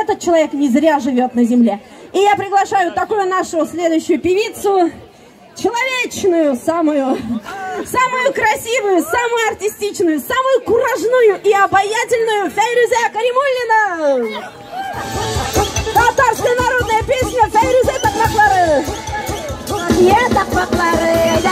этот человек не зря живет на земле. И я приглашаю такую нашу следующую певицу, человечную, самую красивую, самую артистичную, самую куражную и обаятельную Фәйрүзә Каримуллина. Татарская народная песня «Фәйрүзә такмаклары». Я такмаклары, әйдә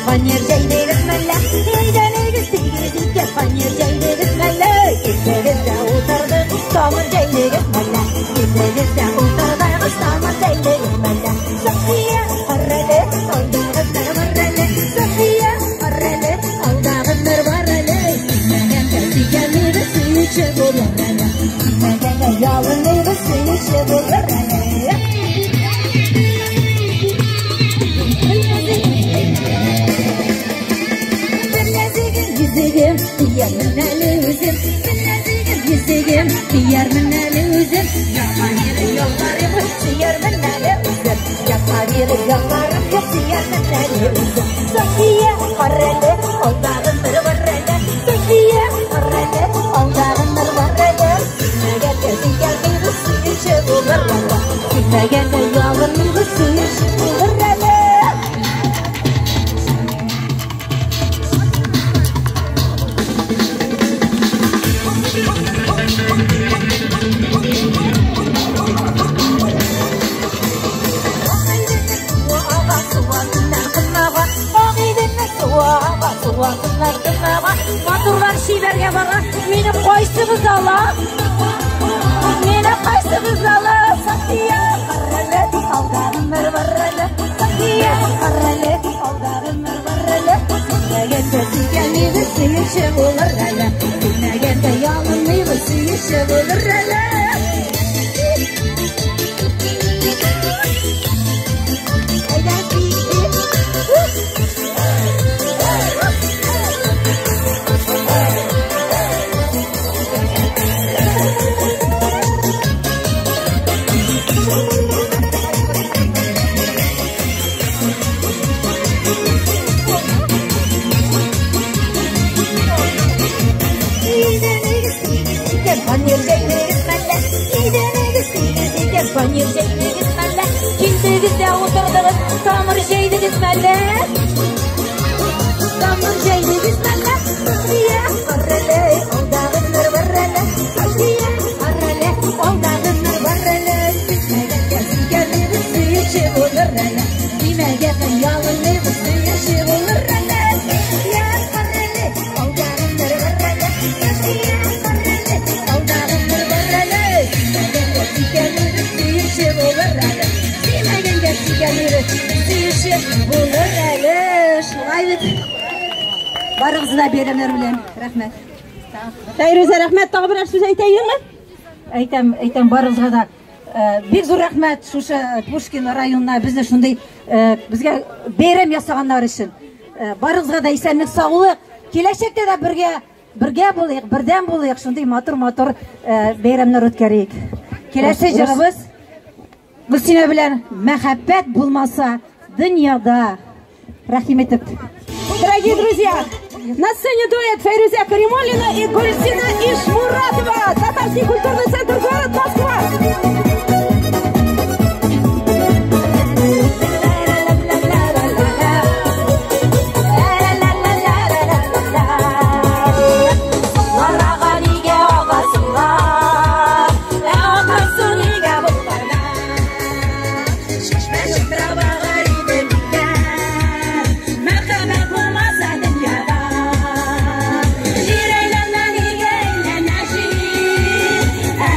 Фанер җәйдегез мәллә, әйдәнегез тигез иткә, фанер җәйдегез мәллә, килдегез дә утырдык, тамыр җәйдегез мәллә, килдегез дә утырдык, тамыр җәйдегез мәллә. София, карале, алдагы бар әле, София, карале, алдагы бар әле, сөймәгәнгә сөйгәнебез сөюче булыр әле, сөймәгәнгә ялыныбыз сөюче булыр әле. Yüzüğüm, diyermin әлі өзім, біләзігім, yüzüğüm, diyermin әлі өзім, Yapma biri yollarım, sıyarmın әлі өзім, Yapma biri yollarım, yok sıyarmın әлі өзім. София, қаралы, алдағым бір бар әлі, София, қаралы, алдағым бір бар әлі, Сүймәгәнгә сөйгәнебез сөюче булыр әле, Сүймәгәнгә ялыныбыз сөюче булыр әле. Матурлар шибәргә бара, мине кайсыбыз ала? Мине кайсыбыз ала? София, карале, алдагым бер бар әле. София, карале, алдагым бер бар әле. Сөймәгәндә сөйгәнебез сөюче булыр әле. Сөймәгәндә ялыныбыз сөюче булыр әле. Фанер җәйдегез мәллә, килдегез дә утырдыгыз, тамыр җәйдегез мәллә, тамыр җәйдегез мәллә. София, карале, алдагы бер бар әле, София, карале, алдагы бер бар әле. Сөймәгәнгә сөйгәнебез сөюче булыр әле, сөймәгәнгә ялыныбыз сөюче булыр әле. София, карале, алдагы бер бар әле, София, карале, алдагы бер бар әле. Сөймәгәнгә сөйгәнебез сөюче булыр әле, сөймәгәнгә сөйгәнебез сөюче булыр әле. Шулай бит. Барыгызны да бәйрәмнәр белән. Рәхмәт. Фәйрүзә, рәхмәт. Тагы берәр сүз әйтәйеңме? Әйтәм, әйтәм барыгызга да. Бик зур рәхмәт шушы Пушкин районына безне шундый безгә бәйрәм ясаганнар өчен. Барыгызга да исәнлек, саулык. Киләчәктә дә бергә булыйк, бердәм булыйк, шундый матур-матур бәйрәмнәр үткәрик. Киләсе җырыбыз Гөлсинә белән мәхәббәт булмаса дөньяда. Рәхим итеп. Дорогие друзья, на сцене дуэт Фәйрүзә Каримуллина и Гульсина Ишмуратова. Татарский культурный центр, город Москва.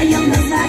Yılmazlar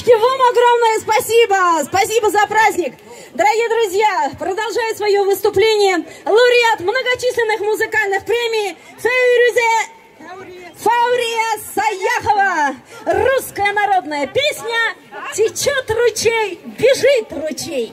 Девочки, вам огромное спасибо! Спасибо за праздник! Дорогие друзья, продолжает свое выступление лауреат многочисленных музыкальных премий Фаурия Саяхова. Русская народная песня «Течет ручей, бежит ручей».